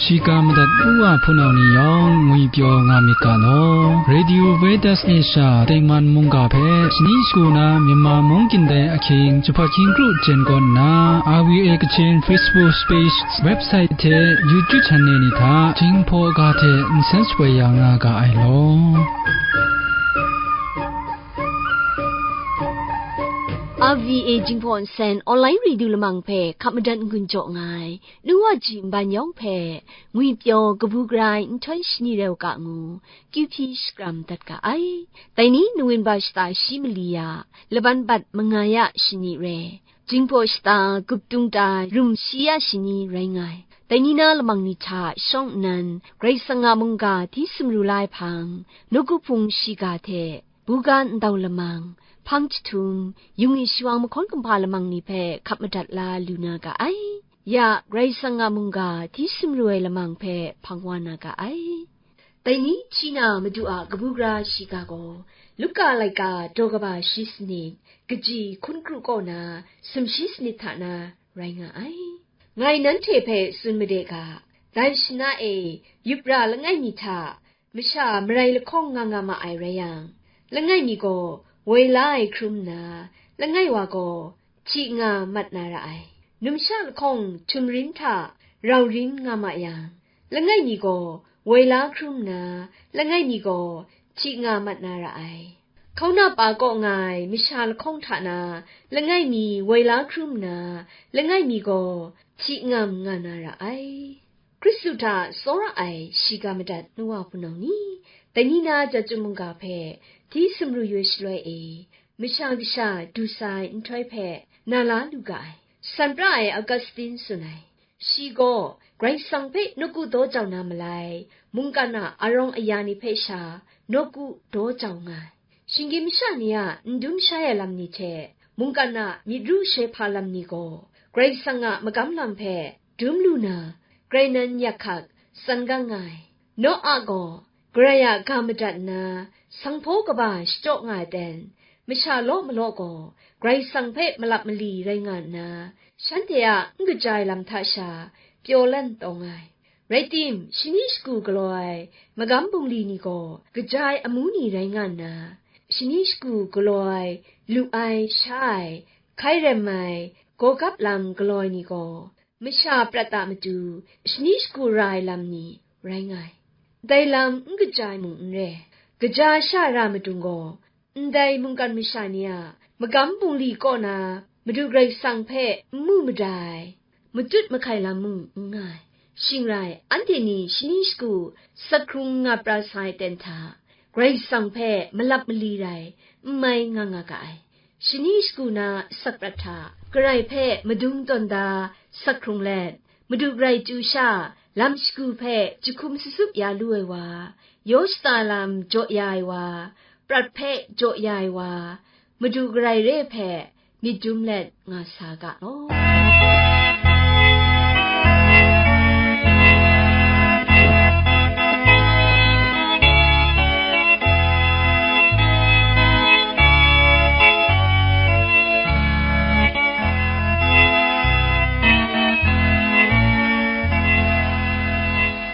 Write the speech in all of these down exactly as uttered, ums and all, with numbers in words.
Shiga madat u wa hpunau ni yawng ngwi pyaw nga myit ga law. Radio Veritas Asia Tengman mungga hpe shani shagu na Myanmar mung kyin dai ahkying jahpat hkying kru jen kawn nna, R V A Kachin Facebook page, website hte YouTube channel ni hta Jinghpaw ga hte nsen shapoi ya nga ga ai law. R V A Jinghpaw nsen online radio lamang hpe hkap madat n-gun jaw nga ai, nu wa ji nban yawng hpe ngwi pyaw kabu gara ai nhtoi shani rau ga ngu, kyu hpyi shakram dat ga ai. Dai ni November shata shi mali ya, laban bat manga ya shani re, Jinghpaw shata gup tung ta rum shi ya shani rai nga ai. Dai ni na lamang ni hta shawng nnan, Karai Kasang a mungga hti sumru la ai hpang, nawku hpung shiga hte, buga ndau lamang, hpang jahtum, yung i shawang mahkawn kumhpa lamang ni hpe hkap madat la lu na ga ai. Ya, Karai Kasang a mungga hti sumru ai lamang hpe hpang wa na ga ai. Dai ni hti na Madu a kabu gara shiga gaw, Luka laika daw kaba shi sanit, kaji hkun kru kaw na sumshi sanit hta na rai nga ai. Ngai nanhte hpe tsun made ga, dai shana e yup ra langai mi hta masha marai lahkawng nga nga ma ai rai yang, langai mi gaw woi la ai hkrum nna, langai wa gaw hti nga mat na ra ai. Numsha lahkawng htum rin hta rau rin nga ma yang, langai mi gaw woi la hkrum nna, langai mi gaw hti nga mat na ra ai. Hkauna pa kaw nga ai masha lahkawng hta na langai mi woi la hkrum nna, langai mi gaw hti ngam nga na ra ai. Hkristu hta tsawra ai shiga madat nu wa hpunau ni, dai ni na chyum mungga hpe hti sumru yoi shaloi e, masha kasha du sa ai nhtoi hpe na la lu ga ai, san pra ai Augustine tsun ai. Shi gaw Karai Kasang hpe nawku daw jau na malai, mungkan a arawng aya ni hpe sha nawku daw jau nga ai. Shinggyim masha ni a n dum shai ai lam ni hte, mungkan a myit ru shoi hpa lam ni gaw, Karai Kasang a magam lam hpe dum lu na, grai nan yak hkak tsan gang nga ai. Noa gaw, Karai a ga madat nna, sanghpaw kaba shachyaw nga ai ten, masha law malaw gaw, Karai Kasang hpe malap mali rai nga nna, shanhte a n kaja ai lam hta sha pyaw lan taw nga ai. Rai tim, shani shagu galaw ai magam bungli ni gaw, kaja ai amu ni rai nga nna, shani shagu galaw ai, lu ai, sha ai, hkai rem ai, gawgap lam galaw ai ni gaw, masha prat a matu shani shagu ra ai lam ni rai nga ai. Dai lam n kaja ai mung n re, kaja sha ra madung gaw, ndai mungkan masha ni a magam bungli kaw na Madu Karai Kasang hpe n mu mada ai, matut mahkai lam mung n nga ai. Shing rai, anhte ni shani shagu sak hkrung nga pra sa ai ten hta, Karai Kasang hpe malap mali rai n mai nga nga ga ai. Shani shagu na asak prat hta, Karai hpe madung tawn da sak hkrung let, Madu Karai chyu sha, lam shagu hpe jahkum sasup ya lu ai wa, yaw shata lam jaw ya ai wa, prat hpe jaw ya ai wa, Madu Karai re hpe myit dum let nga sa ga law.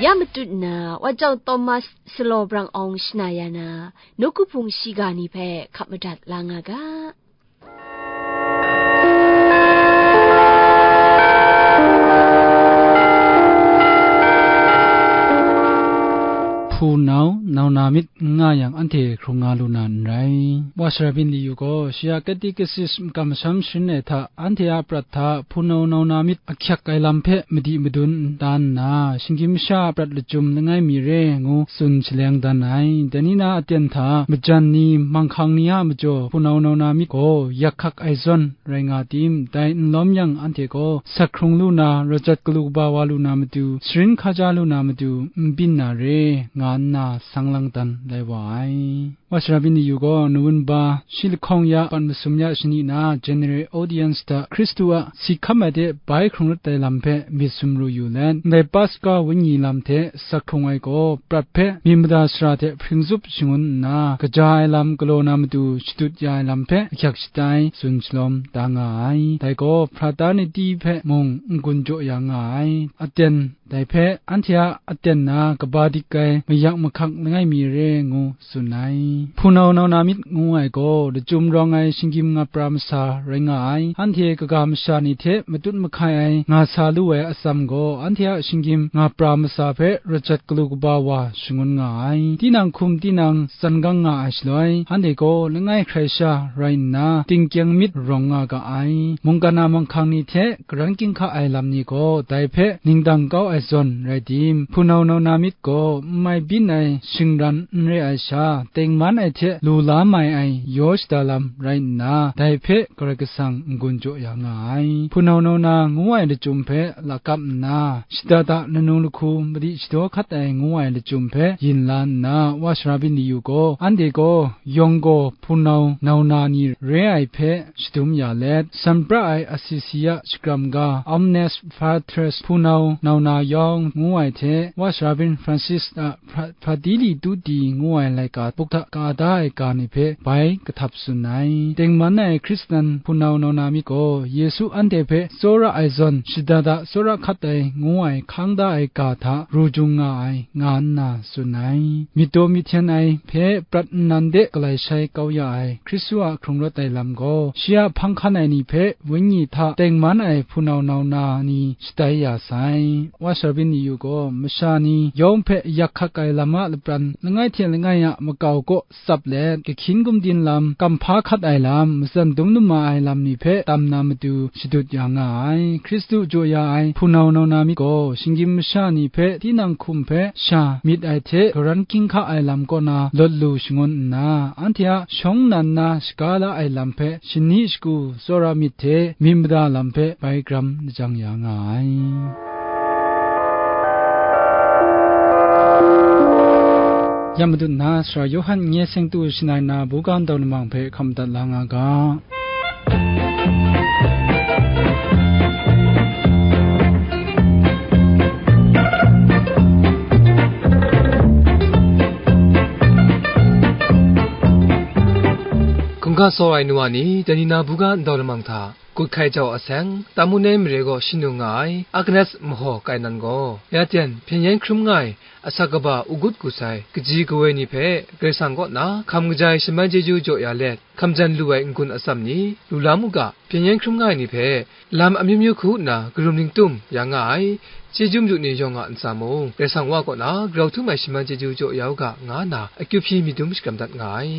Ya matut nna, Wa Jau Thomas Salaw Brang Awng shana ya na, nawku hpung shiga ni hpe hkap madat la nga ga. Hpunau, nau na myit n nga yang, anhte hkrung nga lu na n rai. Wa Sara Byin Li Yu gaw, shi a Catechist makam masham sharin ai hta, anhte a prat hta hpunau nau na myit ahkyak ai lam hpe madi madun da nna, shinggyim masha a prat lachyum langai mi re ngu tsun shaleng dan ai. Dai ni na aten hta majan ni, manghkang ni a majaw hpunau nau na myit gaw yak hkak ai zawn rai nga tim, dai n lawm yang, anhte gaw sak hkrung lu na, rajat galu kaba wa lu na matu, sharin hkaja lu na matu, n byin na re, nga nna, sang lang dan lai wa ai. Wa sara byin ni yu gaw, November shi lahkawng ya, pat masum ya shani na, General Audience hta Hkristu a si hkam ai hte bai hkrung lat ai lam hpe myit sumru yu let, ndai Paska Wenyi lam hte sak hkrung ai gaw, prat hpe myit mada sara hte hpring zup shangun nna, kaja ai lam galaw na matu shadut ya ai lam hpe ahkyak shatai tsun shalawm da nga ai. Dai gaw, Fraternity hpe mung n-gun jaw ya nga ai. Aten dai hpe anhte a aten na kaba dik ai mayak mahkang langai mi re ngu tsun ai. Hpunau nau na myit ngu ai gaw, lachyum rawng ai shinggyim ngapra masa rai nga ai. Anhte kaga masha ni hte matut mahkai ai nga sa lu ai atsam gaw, anhte a shinggyim ngapra masa hpe rajat galu kaba wa shangun nga ai. Tinang hkum tinang tsan gang nga ai shaloi, anhte gaw langai hkrai sha rai nna, tingkyang myit rawng nga ga ai. Mungkan a manghkang ni hte karan ginhka ai lam ni gaw dai hpe ningdang kau ai zawn rai tim, hpunau nau na myit gaw n mai byin ai shingran n re ai sha, tengman ai hte lu la mai ai yaw shada lam rai nna, dai hpe Karai Kasang n-gun jaw ya nga ai. Hpunau nau na ngu ai lachyum hpe lakap nna, shada da nanu lahku madi shadaw hkat ai ngu ai lachyum hpe yin la nna, wa sara byin ni yu gaw, anhte gaw yawng gaw hpunau nau na ni re ai hpe shadum ya let, san pra ai Assisi a shakram ga, Omnes Fratres, hpunau nau na yawng ngu ai hte, wa sara byin Francis a Fra-, Fratelli Tutti ngu ai laika buk hta ka da ai ga ni hpe bai kahtap tsun ai. Tengman ai Hkristan hpunau nau na myit gaw, Yesu anhte hpe tsawra ai zawn, shada da tsawra hkat ai ngu ai hkang da ai ga hta ru jung nga ai, nga nna tsun ai. Myit daw myit hten ai hpe prat nnan de galai shai kau ya ai Hkristu a hkrung rawt ai lam gaw, shi a hpang hkan ai ni hpe Wenyi hta tengman ai hpunau nau na ni shatai ya sai. Wa sara byin ni yu gaw, masha ni yawng hpe yak hkak ai lam a lapran, langai hte langai a makau kaw tsap let, kahkyin gumdin lam, kamhpa hkat ai lam, matsan dum lama ai lam ni hpe tam na matu shadut ya nga ai. Hkristu jaw ya ai hpunau nau na myit gaw, shinggyim masha ni hpe tinang hkum hpe sha myit ai hte, karan ginhka ai lam kaw na lawt lu shangun nna, anhte a shawng nnan na shaga la ai lam hpe shani shagu tsawra myit hte myit mada lam hpe bai gram lajang ya nga ai. Ya madat na, Sara Yawhan nye seng tu shanai na buga ndau lamang hpe hkam dat la nga ga. Hkungga saw ai nu wa ni, dai ni na buga ndau lamang hta, Gut hkai jau a seng, Tamunai mare gaw shanu nga ai Agnes mahaw kai nan gaw, ya ten hpyen yen hkrum nga ai asak kaba u gut gu sai kaji kawoi ni hpe Karai Kasang kaw na hkam kaja ai shaman chyeju jaw ya let, hkam jan lu ai n-gun atsam ni, lu la mu ga, hpyen yen hkrum nga ai ni hpe lam amyu myu hku nna karum ning tum ya nga ai, chyeju madu ni yawng a ntsa mung, Karai Kasang Wa kaw na grau htum ai shaman chyeju jaw ya u ga, nga nna akyu hpyi myit dum shakram dat nga ai.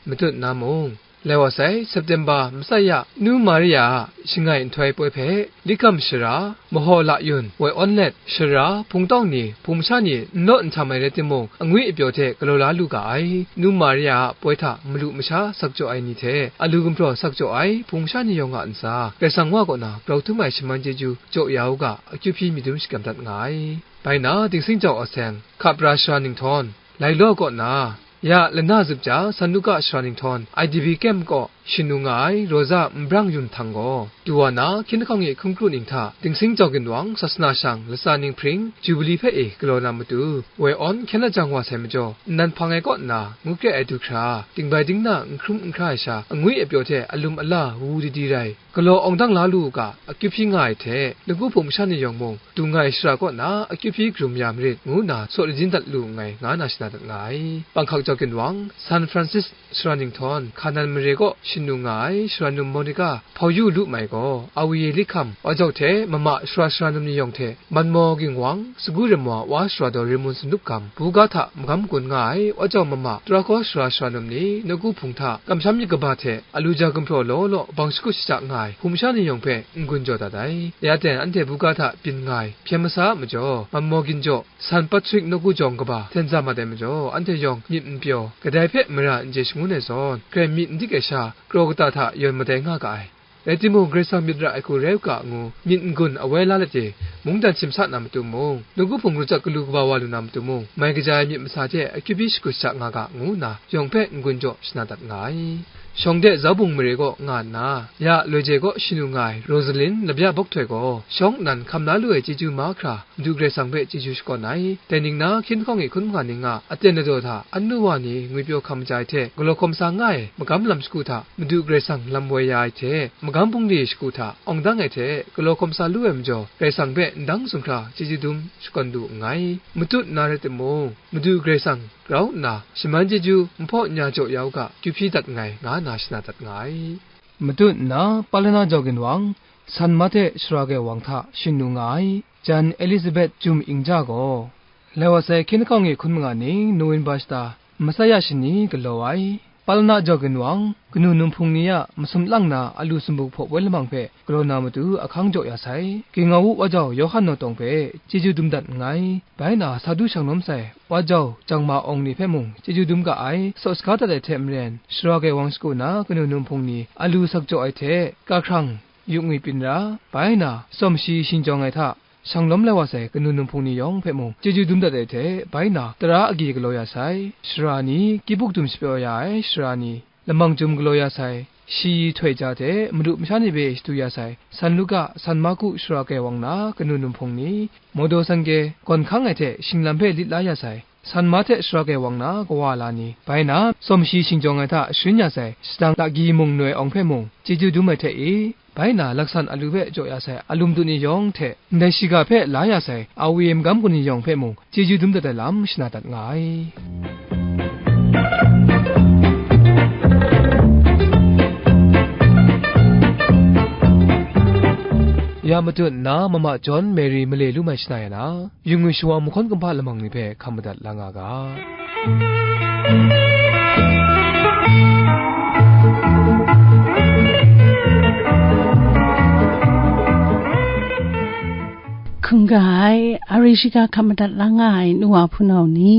Matut na mung, lai wa sai, September masai ya, Nu Maria a shangai nhtoi poi hpe, Likam Shara, Mahaw La Yun, Woi Awn Let, Shara, Hpungtawng ni, hpung masha ni n law n htam ai rai timung, angwi apyaw hte galaw la lu ga ai. Nu Maria a poi hta malu masha sak jaw ai ni hte, alu gumhpraw sak jaw ai hpung masha ni yawng a ntsa, Karai Kasang Wa kaw na grau htum ai shaman chyeju jaw ya u ga, akyu hpyi myit dum shakram dat nga ai. Bai na, Dingsing jau a seng, Hkapra Shara Ninghtawng, Lailaw kaw na, ya lana zup ja San Luka Shara Ninghtawng, I D P camp kaw shanu nga ai Rosa Nbrang Yun Htang gaw, du wa na, hkying lahkawng e hkungkru ning hta, Dingsing jau ginwang, sasana shang, latsa ning hpring, Jubili hpe e galaw na matu, woi awn hkyen lajang wa sai majaw, nnan hpang ai kaw nna, ngu kre ai du hkra, dingbai dingna n hkrum n hkra ai sha, angwi apyaw hte alum ala wu didi rai, galaw awng dang la lu u ga, akyu hpyi nga ai hte, nawku hpung masha ni yawng mung, dung ai shara kaw na akyu hpyi karum ya marit, ngu nna saw ladim dat lu nngai, nga na shana dat nga ai. Panghkak jau ginwang, San Francis Shara Ninghtawng, Hkanan mare kaw shanu nga ai Shara num Monica Hpau Yu Lu Mai gaw, Awi Li Hkam, Wa Jau hte mama Shara, Shara num ni yawng hte, Manmaw Ginwang, Sagu Ram Wa, Wa Shara Daw Rimmun Sanup Gam, buga hta magam gun nga ai Wa Jau mama, Tara Kaw Shara, Shara num ni, nawku hpung hta, kamsham myit kaba hte, alu ja gumhpraw law law bang shakut shada nga ai hpung masha ni yawng hpe n-gun jaw dat ai. Ya ten anhte buga hta byin nga ai hpyen masa a majaw, Manmaw Ginjaw, San Patrick nawku jawng kaba hten za mat ai majaw, anhte yawng myit n pyaw, kadai hpe mara n chye shangun ai zawn, hkrai myit n dik ai sha, kraw kata hta yawn madai nga ga ai. Rai timung, Karai Kasang myit ra ai hku rai u ga ngu myit n-gun awoi la let e, mungdan shim sa na matu mung, nawku hpung rujak galu kaba wa lu na matu mung, mai kaja ai myit masa hte akyu byi shakut sha nga ga, ngu nna yawng hpe n-gun jaw shana dat nga ai. Shawng de Zaubung mare kaw nga nna, ya loi je kaw shanu nga ai Rosalin Labya Bawk Htoi gaw, shawng nnan hkam la lu ai chyeju mahkra Madu Karai Kasang hpe chyeju shakawn ai. Dai ning na, hkying hkawng e hkun hkungga ning a aten ladaw hta, anu wa ni ngwipyaw hkam maja ai hte, galaw hkawm sa nga ai magam lam shagu hta, Madu Karai Kasang lam woi ya ai hte, magam bungli shagu hta, awng dang ai hte, galaw hkawm sa lu ai majaw, Karai Kasang hpe ndang zunghkra chyeju dum shakawn lu nngai. Matut nna rai timung, Madu Karai Kasang grau nna shaman chyeju nhpaw nya jaw ya u ga, kyu hpyi dat nngai, nga nna shana dat nga ai. Matut nna, Palana Jawginwang, San Mahte Shara Kai Wang hta shanu nga ai, jan Elizabeth Jum Ingja gaw, lai wa sai hkying hkawng e hkun manga ning November shata masai ya shani galaw ai. Palana Jawginwang, kanu num hpung ni a masum lang na alu sumbuk hpaw woi lamang hpe galaw na matu ahkang jaw ya sai. Ging-au Wajau Yawhan Naw Tawng hpe chyeju dum dat nngai. Bai na, sa du shang lawm sai Wajau Jangma Awng ni hpe mung chyeju dum ga ai. Saw saga dat ai hte maren, Shara Kai Wang shagu na kanu num hpung ni alu sak jaw ai hte, kahkrang, yu ngwi pyin ra, bai na, tsawm shi shingjawng ai hta, shang lawm lai wa sai kanu num hpung ni yawng hpe mung chyeju dum dat ai hte, bai na, tara agyi galaw ya sai. Sara ni, kyi buk dum shapyaw ya ai sara ni, lamang jum galaw ya sai, shi htoi ja hte madu masha ni hpe shadu ya sai, San Luka, San Marku Shara Kai Wang na kanu num hpung ni, Mawdaw Sangke, gawn hkang ai hte shinglam hpe lit la ya sai, San Mahte Shara Kai Wang na kawa la ni, bai na, tsawm shi shingjawng ai hta sharin ya sai, shadang lagyi mung noi awng hpe mung chyeju dum ai hte e, bai na, laksan alu hpe jaw ya sai alu madu ni yawng hte, ndai shiga hpe la ya sai awi magam gun ni yawng hpe mung chyeju dum dat ai lam shana dat nga ai. Ya matut nna, mama John Mary male lu mai shana ya na, yu ngwi shawang mahkawn kumhpa lamang ni hpe hkam madat la nga ga. Hkungga ai, a ri shiga hkam madat la nga ai nu wa hpunau ni,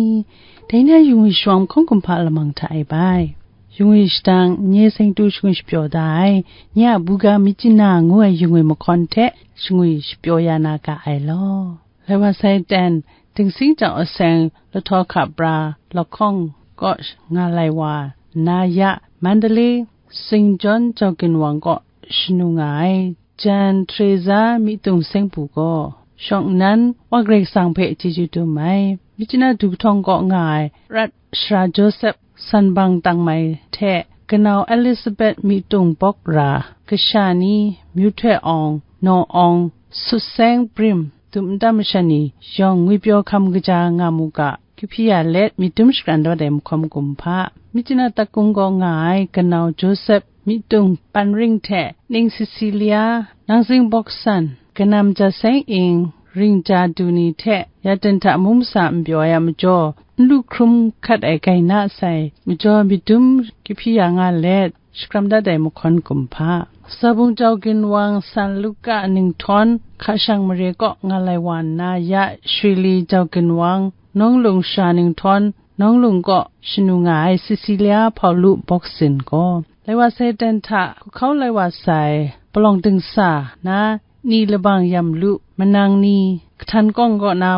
dai na yu ngwi shawang mahkawn kumhpa lamang hta e bai. Yu ngwi shadang, nye seng tu shingwi shapyaw da ai, nye a buga Myitkyina ngu ai yu ngwi mahkawn hte shingwi shapyaw ya na ga ai law. Lai wa sai ten, Dingsing Jau Aseng, Lahtaw Hkap Pra, Lahkawng kaw nga lai wa nna ya, Mandalay, Saint John Jawginwang kaw shanu nga ai, jan Teresa Myitdung Sengpu gaw, shawng nnan Wa Karai Kasang hpe chyeju dum ai. Myitkyina du kahtawng kaw nga ai Rat Sara Joseph Sanbang Tangmai hte kanau Elizabeth Myitdung Bawk ra, kasha ni, Myu Htoi Awng, Naw Awng, Sut Seng Brim, dum nta masha ni yawng ngwipyaw hkam kaja nga mu ga, kyu hpyi ya let, myit dum shakran dat ai mahkawn kumhpa, Myitkyina Takung kaw nga ai kanau Joseph Myitdung Panring hte ning Cecilia, Nangzing Bawk San, kanam Ja Seng Ing, Ring Ja Du ni hte ya ten hta mung masa n pyaw ai a majaw, n lu hkrum hkat ai gaina sai majaw, myit dum kyu hpyi ya nga let, shakram dat ai mahkawn kumhpa, Zabung Jau Ginwang, San Luka Ninghtawng, Hkashang mare kaw nga lai wa nna ya, Shwili Jau Ginwang, Nawng Lung Sara Ninghtawng, Nawng Lung kaw shanu nga ai Cecilia Hpaulu Bawk Sin gaw, lai wa sai ten hta hkuhkau lai wa sai palawng dingsa na ni labang yam lu, manang ni, Kahtan Kawng kaw na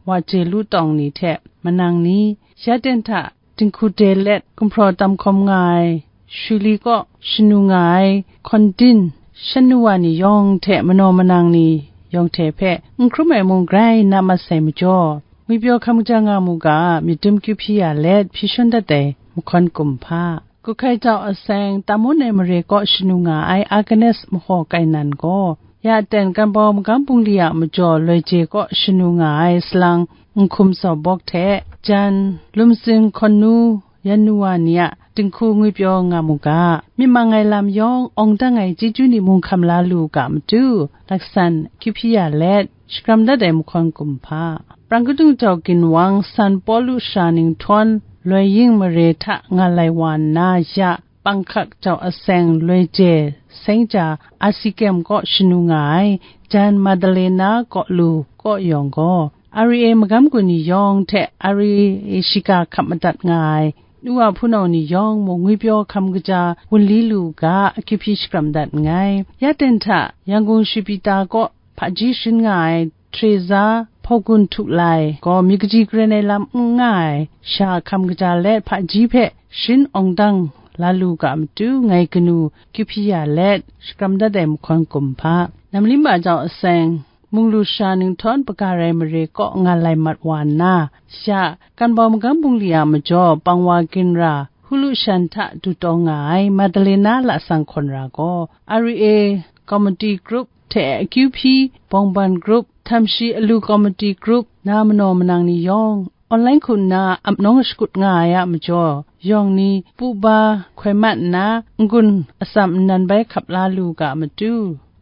wa je lu tawng ni hte manang ni, ya ten hta dinghku de let gumhpraw tam hkawm nga ai, Shwili kaw shanu nga ai Hkawn Din, shanu wa ni yawng hte manaw manang ni yawng hte hpe n hkrum ai mung grai na mat sai majaw, ngwipyaw hkam ja nga mu ga, myit dum kyu hpyi ya let, hpyi shawn dat ai mahkawn kumhpa, Kuhkai Jau Aseng, Tamun ai mare kaw shanu nga ai Agnes Mahaw Kainan gaw, ya ten Kanbau Magam Bungli a majaw loi je kaw shanu nga ai salang Nhkum Sau Bawk hte jan Lumsin Hkawn Nu yan nu wa ni a dinghku ngwipyaw nga mu ga, myit mang ai lam yawng awng dang ai chyeju ni mung hkam la lu u ga matu, laksan kyu hpyi ya let, shakram dat ai mahkawn kumhpa, Prang Kadung Jau Ginwang, San Pawlu Sara Ninghtawng, Loi Ying mare hta nga lai wa nna ya, Panghkak Jau Aseng, Loi Je, Seng Ja, Asi Kem kaw shanu nga ai, jan Madalena kaw lu kaw yawng gaw, R E A magam gun ni yawng hte R E A shiga hkap madat nga ai, nu wa hpunau ni yawng mung ngwipyaw hkam kaja wunli lu u ga, akyu hpyi shakram dat nngai. Ya ten hta, Yangon Shipita kaw hpaji sharin nga ai Treza Hpawgun Htu Lai gaw, myit kaji karen ai lam n nga ai sha hkam kaja let hpaji hpe sharin awng dang la lu ga matu, ngai kanu akyu hpyi ya let, shakram dat ai mahkawn kum hpa. Namlim a jau aseng, munglu sara ninghtawng paga rai mare kaw nga lai mat wa nna, sha, Kanbau magam bungli a majaw Pangwa Ginra, Hulu Shan hta du taw nga ai Madalena Lasang Hkawnra gaw, R E A Committee Group hte akyu hpyi, Bawngban Group, Htamshi Alu Committee Group, na manaw manang ni yawng, online hku nna ap nawng shakut nga ai a majaw, yawng ni pu ba hkoi mat nna, n-gun atsam nnan bai hkap la lu ga matu,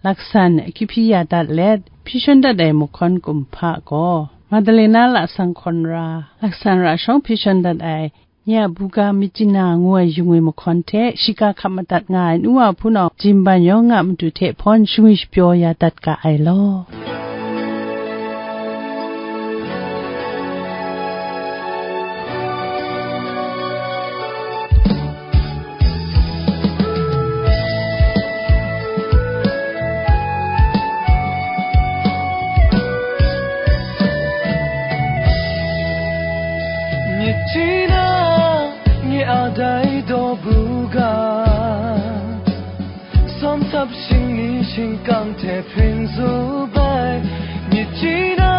laksan akyu hpyi ya dat let, hpyi shan dat ai mahkawn kum hpa gaw, Madalena Lasang Hkawnra, laksan ra shawng hpyi shan dat ai, nye a buga Myitkyina ngu ai yung e mahkawn hte, shiga hkap madat nga ai nu wa hpunau Jin Ban Yawng a matu hte hpawn shangwi shapyaw ya dat ga ai law. Myit chyi na, nye a dai daw bu ga, sawm tap shingni shingkang hte hpring zup ai. Myit chyi na,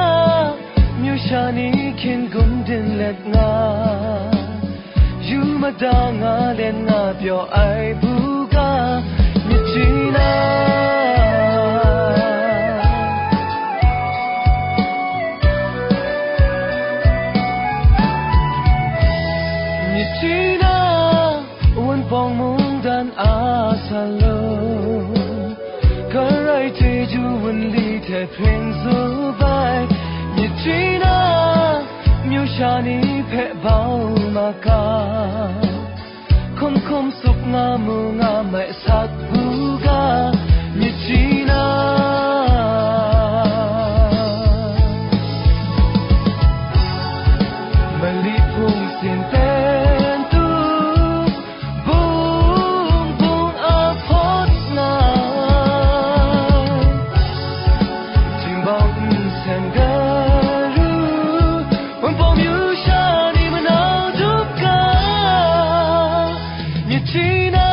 myu sha ni hkying gum din let nga, yu mada nga let nga pyaw ai buga, myit chyi na. Myit chyi na, Wunpawng mungdan a sa lu, Karai chyeju wunli hte hpring zup ai. Myit chyi na, myu sha ni hpe bau ma ga, hkum hkum sup nga mu nga mai sak u ga, myit chyi na. Mali hpung sin ten tu, bung bung a hpawt nga, htingbau nsen garu, Wunpawng myu sha ni manau dup ga, myit chyi na,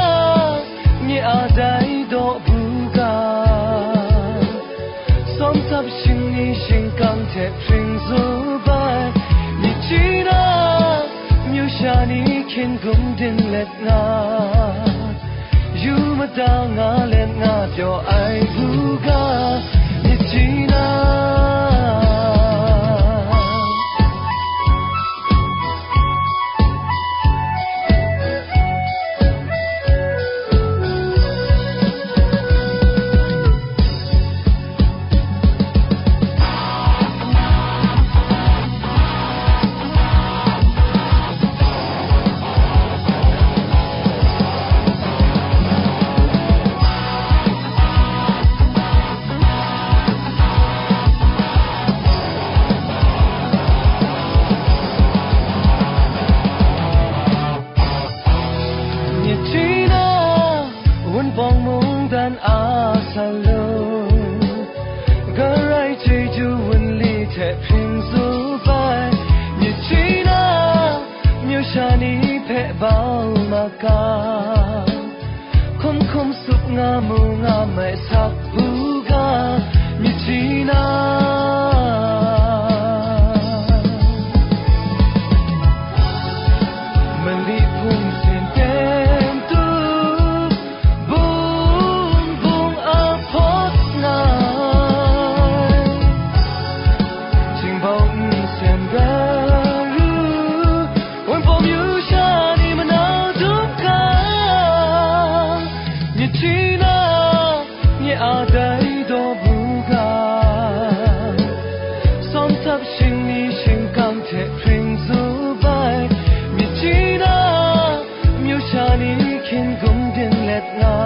nye a dai daw bu ga, sawm tap shingni shingkang hte hpring zup ai. Myit chyi na, myu sha ni hkying gum din let nga, yu mada nga let nga pyaw ai buga, myit chyi na. Myit chyi na, Wunpawng mungdan a sa lu, Karai chyeju wunli hte hpring zup ai. Myit chyi na, myu sha ni hpe bau ma ga, hkum hkum sup nga mu nga mai sak u ga, myit chyi na. Mali hpung sin ten tu, bung bung a hpawt nga ai. Htingbau nsen garu, Wunpawng myu sha ni manau dup ga, myit chyi na, nye a dai daw bu ga, sawm tap shingni shingkang hte hpring zup ai. Myit chyi na, myu sha ni hkying gum din let nga,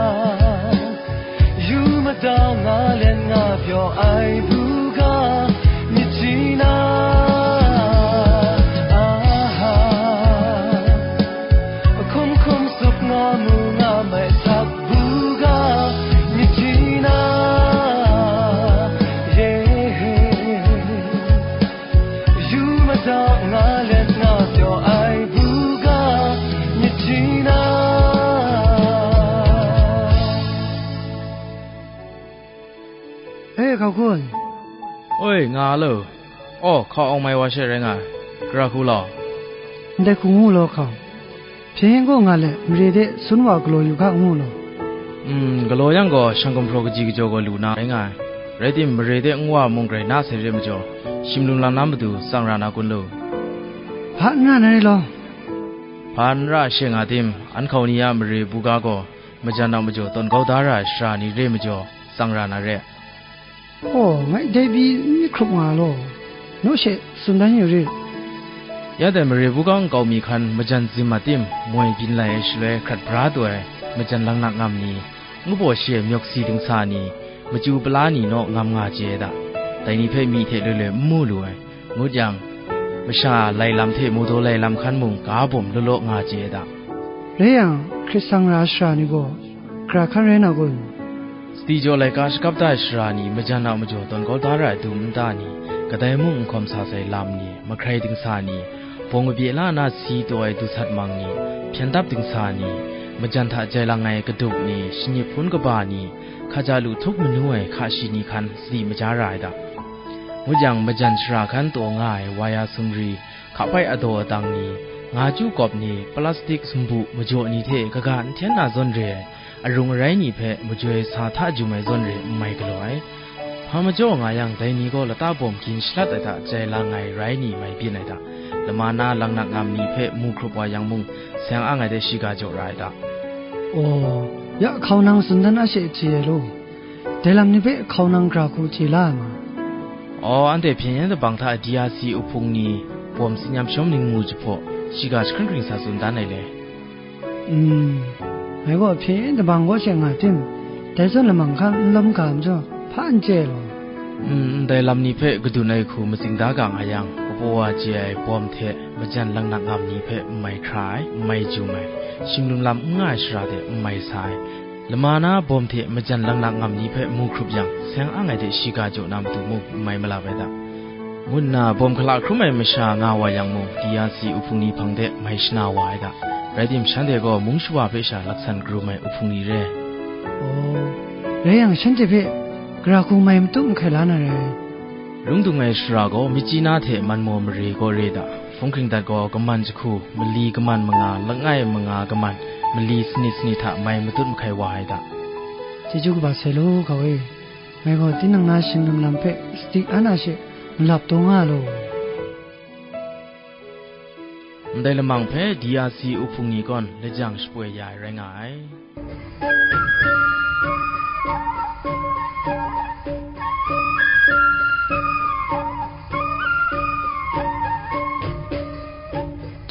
yu mada nga let nga pyaw ai bu ga, myit chyi na. Aha. Hkau kun. Oi, nga a lo. Aw, hkau awng mai wa she rai nga ai. Gara hku law. Ndai hku ngu law hkau. Hpyen gaw nga let, mare de sun wa galaw yu hka ngu law. Mm, galaw yang gaw, shang gumhpraw kaji kajaw gaw lu na rai nga ai. Rai tim, mare de nwa mung grai na sai re majaw, shim lum lam na matu tsang ra na kun lu. Hpa n ra na re law. Hpa n ra she nga tim, an hkau ni a mare buga gaw, majan a majaw tawn kau da ra ai sara ni re majaw, tsang ra na re. Aw, ngai dai pyi n myit hkrup nga law, naw she tsun dan yu rit. Ya dai mare buga nkau mi hkan majan zim a tim, moi byin lai ai shaloi hkrat bra taw ai, majan laknak ngam ni, ngu baw shi ai myawk si dingsa ni, machyu pala ni naw ngam nga chye ai da. Dai ni hpe myi hte loi loi n mu lu ai. Ngut yang, masha lai lam hte mu daw lai lam hkan mung ga bawm law law nga chye ai da. Rai yang, hkrit sang ra ai sara ni gaw, gara hkan rai na kun? Sadi jaw laika shakap da ai sara ni majan a majaw tawn kau da ra ai dum nta ni, kadai mung n hkawm sa sai lam ni, mahkrai dingsa ni, bawng kabye la na si taw ai du sat mang ni, hpyen dap dingsa ni, majan hta jai lang ai kaduk ni, shanyi hpun kaba ni, hkaja lu htup manu ai hka shi ni hkan sadi maja ra ai da. Ngut yang, majan sara hkan taw nga ai waya sumri, hkapai adaw adang ni, nga chyu kawp ni, plastik sumbu majaw ni hte kaga n hten na zawn re ai, arung arai ni hpe majoi sa hta jum ai zawn re n mai galaw ai. Hpa majaw nga yang, dai ni gaw lata bawm gin shalat ai hta jai lang ai rai ni mai byin ai da. Lama na laknak ngam ni hpe mu hkrup wa yang mung, seng ang ai de shiga jaw ra ai da. Aw, ya hkau nang tsun dan a she chye ai law. Dai lam ni hpe hkau nang gara hku chye la ai ma? Aw, anhte hpyen yen dabang hta D R C uhpung ni bawm tsin yam shawm ning mu jahpaw, shiga jahkring hkring sa tsun dan ai le. Mm, ngai gaw hpyen yen dabang kaw she nga tim, dai zawn lamang hkan n lawm ga majaw, hpa n chye ai law. Mm, ndai lam ni hpe kadun ai hku matsing da ga nga yang, kapaw wa chye ai bawm hte majan laknak ngam ni hpe n mai hkra ai, n mai jum ai, shim lum lam n nga ai shara de n mai sa ai, lama na bawm hte majan laknak ngam ni hpe mu hkrup yang, seng ang ai de shiga jaw na matu mung n mai malap ai da, ngu nna bawm hkala hkrum ai masha nga wa yang mung, D R C uhpung ni hpang de mai shana wa ai da. Rai tim, shanhte gaw mung shawa hpe sha laksan karum ai uhpung ni re. Aw, rai yang, shanhte hpe gara hku mai matup mahkai la na rai. Lung dung ai shara gaw, Myitkyina hte Manmaw mare kaw re da. Hpung hkring dat gaw, kaman jahku, mali kaman manga, langai manga kaman, mali sanit sanit hta mai matut mahkai wa ai da. Chyeju kaba sai law, hkau e. Ngai gaw tinang na shing lam lam hpe sadi an a she malap taw nga law. Ndai lamang hpe D R C uhpung ni kawn lajang shapoi ya ai rai nga ai.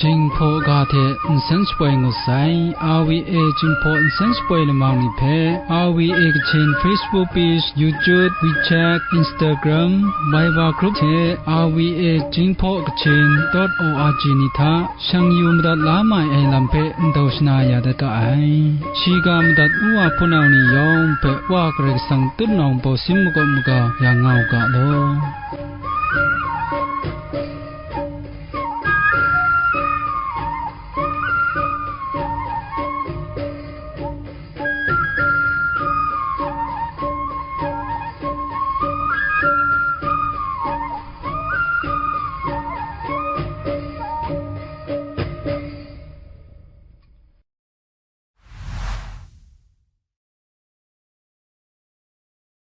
Jinghpaw ga hte nsen shapoi ngut sai, R V A Jinghpaw nsen shapoi lamang ni hpe, R V A Kachin Facebook page, YouTube, WeChat, Instagram, Viber group hte R V A Jinghpaw Kachin dot O R G ni hta shang yu madat la mai ai lam hpe ndau shana ya dat ga ai. Shiga madat u wa hpunau ni yawng hpe Wa Karai Kasang tutnawng bawsin makawp maga ya nga u ga law.